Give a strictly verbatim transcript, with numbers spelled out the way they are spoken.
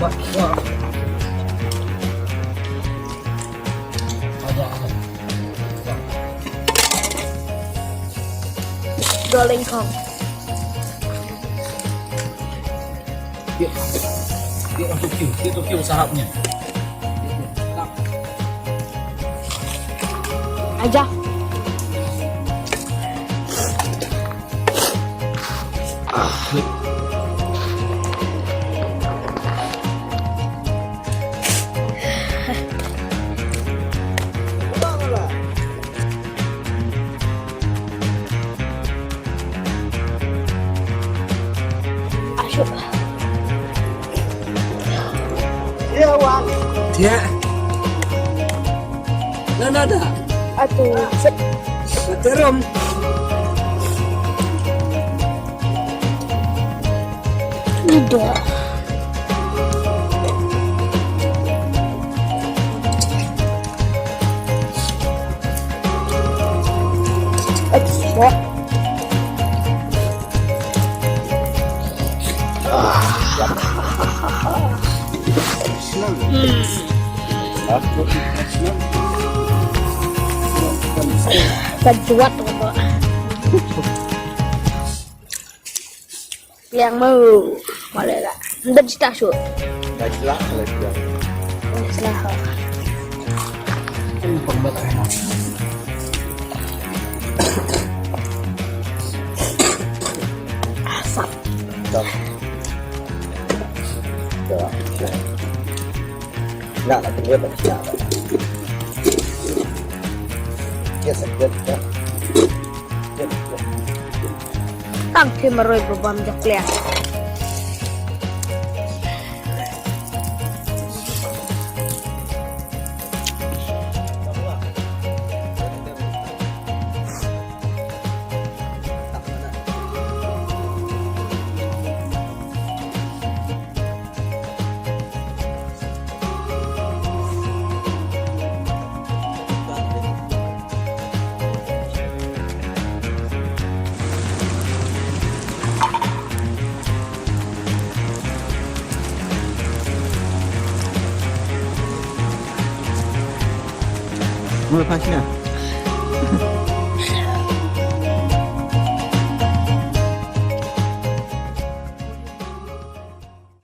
Wah, wah. Ada, ada. Doling kong. Dia, dia Tokyo, dia Tokyo sahapnya. Aja. Asyik. Dia, Wan. Dia. Nana dah. Atu. Terum. Ida. Extra. Ka juat ko. Yang mau. Boleh lah. Nda jita shu. Dah jelas lah dia. Jelas. Ini pembuat enak. Asap. Dah. Dah. Nak, nak tunggu tak siap. Yes, yes, yes. Yes, yes. Tang ki maroi babam jak liang. Mula pas na.